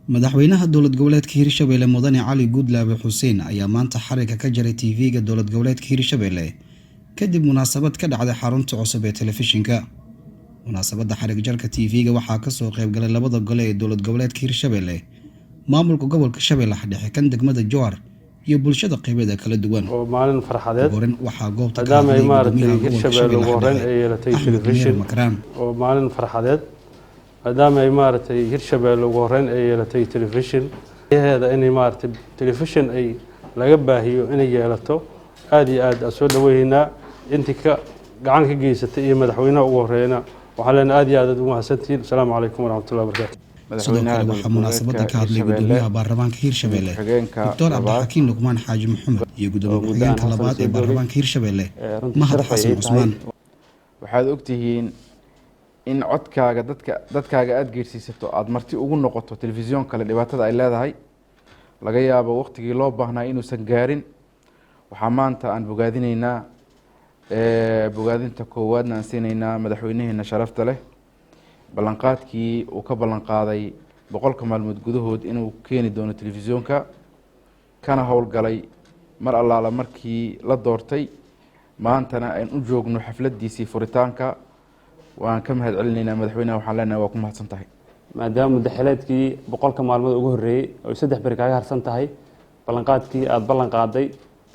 Madaxweynaha Dowlad Goboleedka Hirshabelle, Mudane Cali Guudlaabe Xuseen, ayaa maanta xariga ka jaray TV-ga Dowlad Goboleedka Hirshabelle kadib munaasabad ka dhacday xarunta cusub ee telefishinka. Munaasabadda xarig jarka TV-ga waxaa kasoo qaybgalay labada gole ee Dowlad Goboleedka Hirshabelle, maamulka gobolka Shabeellaha Dhexe, kan degmada Jowhar iyo bulshada qeybeeda kala duwan. Oo maalin farxadeed. Horen waxaa goobta ka maadaama ay hadlay maaragtay gudoomiyaha gobolka Hirshabelle ugu Shabeellaha horreyn ay Dhexe, yeelatay Axmed Meer telefishin. Makraan. Oo maalin farxadeed, maadaama ay maaragtay Hirshabelle ugu horreyn ay yeelatay telefishin heeda, inay maaragtay telefishin ay laga baahiyo inay yeelato, aada iyo aad aan soo dhaweynaa. Intii ka gacan ka geysatay iyo madaxweynaha ugu horreeyna waxaan leenahay aad iyo aad aad ugu mahadsantihiin. Asalaamu calaykum waraxmatullahi wabarakaatu. Sidoo kale waxaa munaasabada ka hadlay gudoomiyaha baarlamaanka Hirshabelle, Doctor Cabdixakiin Luqmaan Xaaji Maxamed, iyo gudoomiye ku-xigeenka labaad ee baarlamaanka Hirshabelle, Mahad Xasan Cusmaan. Waxaad ogtihiin in codkaaga dadka dadkaaga aada geersiisato, aada marti ugu noqoto telefisyoon kale, dhibaatada ay leedahay. Laga yaabo waqtigii loo baahnaa inuusan gaarin. Waxaa maanta aan bogaadinaynaa, bogaadinta koowaadna aan siinaynaa madaxweynaheena sharafta leh, ballanqaadkii uu ka ballan qaaday 100-ka maalmood gudahood inuu keeni doono telefisyoonka, kana howlgalay mar allaala markii la doortay. Maantana aan u joogno xafladiisii furitaanka. Waan ka mahad celinaynaa madaxweynaha. Waxaan leenahay waa ku mahadsan tahay. Maadaama muddaxileedkii 100-ka maalmood ugu horreeyey oy 3 beri kaaga harsan tahay, ballanqaadkii aada ballan qaaday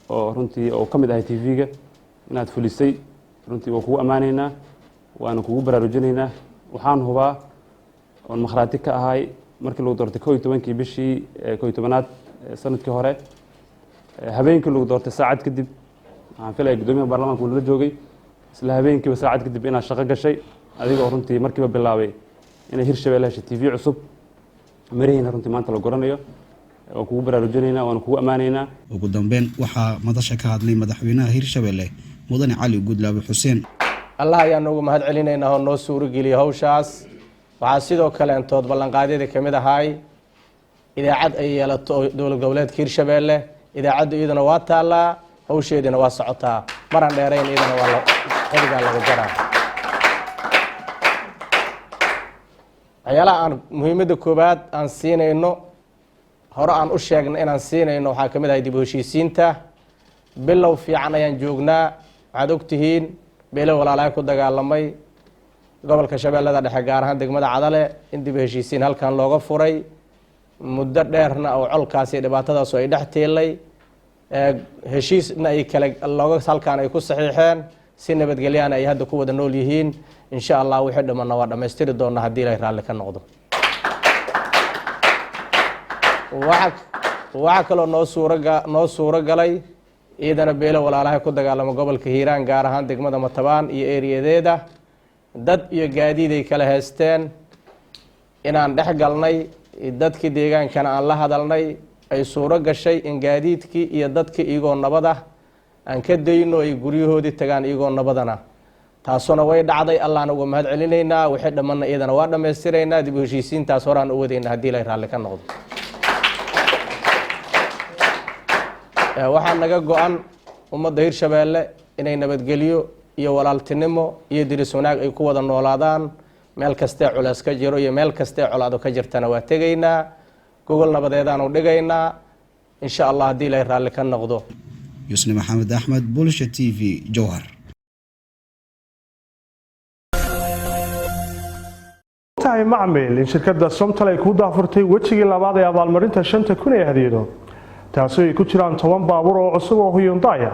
oo runtii oo ka mid ahay TV-ga inaad fulisay, runtii waa kugu ammaanaynaa, waana kugu baraarujinaynaa. Waxaan hubaa oon makhraati ka ahay markii lagu doortay 11-kii bishii 11-aad sanadkii hore, habeenkii lagu doortay saacad kadib, waxaan filaya guddoomiyaha baarlamaanka uu nala joogay, isla habeenkiiba saacad kadib inaad shaqo gashay, adigoo runtii markiiba bilaabay inay Hirshabelle heshay TV cusub. Marihiina runtii maanta la goranayo. Waan kugu baraarujinaynaa, waana kugu ammaanaynaa. Ugu dambeyn waxaa madasha ka hadlay madaxweynaha Hirshabelle, Mudane Cali Guudlaabe Xuseen. Allah ayaan noogu mahad celinaynaa oo noo suurageliyey hawshaas. Waxaa sidoo kaleentood ballanqaadyadii ka mid ahaay idaacad ay yeelato oo Dowlad Goboleedka Hirshabeelle. Idaacaddu iyaduna waa taallaa, hawsheediina waa socotaa. Maraan dheerayn iyadana waa la xiligaa lagu jaraa. Waxyaalaha aan muhiimadda koowaad aan siinayno, hore aan u sheegnay inaan siinayno, waxaa ka mid ahay dib u heshiisiinta. Bilow fiican ayaan joognaa. Waxaad ogtihiin beelo walaalaha ku dagaalamay gobolka Shabeellada Dhexe, gaar ahaan degmada Cadale, in dib u heshiisiin halkan looga furay, muddo dheerna oo colkaasi dhibaatadaasu ay dhex tiilay, heshiisna ay kale looga halkan ay ku saxiixeen, si nabadgelyana ay hadda ku wada nool yihiin. Insha Allah wixii dhimanna waa dhammaystiri doonaa haddii Ilahay raalli ka noqdo. Waxaa kaloo noo suuro galay iyadana beelo walaalaha ku dagaalamo gobolka Hiiraan, gaar ahaan degmada Matabaan iyo eriyadeeda, dad iyo gaadiid ay kala heysteen, inaan dhex galnay, dadkii deegaankana aan la hadalnay, ay suuro gashay in gaadiidkii iyo dadkii iyagoo nabad ah aan ka dayno, ay guryahoodii tagaan iyagoo nabadana. Taasuna way dhacday, Allahna uga mahad celinaynaa. Wixii dhammanna iyadana waa dhammaystiraynaa. Dib u heshiisiintaas horaan u wadayna haddii Ilahay raalli ka noqdo. Waxaa naga go-an ummadda Hirshabeelle inay nabadgelyo iyo walaaltinimo iyo diris wanaag ay ku wada noolaadaan. Meel kastee culeys ka jiro iyo meel kastee colaado ka jirtana waa tegaynaa, gogol nabadeedaanu dhigaynaa, insha Allah, haddii Ilahay raalli ka noqdo. Yusni Maxamed Axmed, Bulsha TV, Jowhar. Tahay macmil in shirkadda Somtal ay ku daafurtay wejigii labaad ee abaalmarinta 5,000 ee hadiyado, taasoo ay ku jiraan 10 baabuur oo cusub oo Hyundai.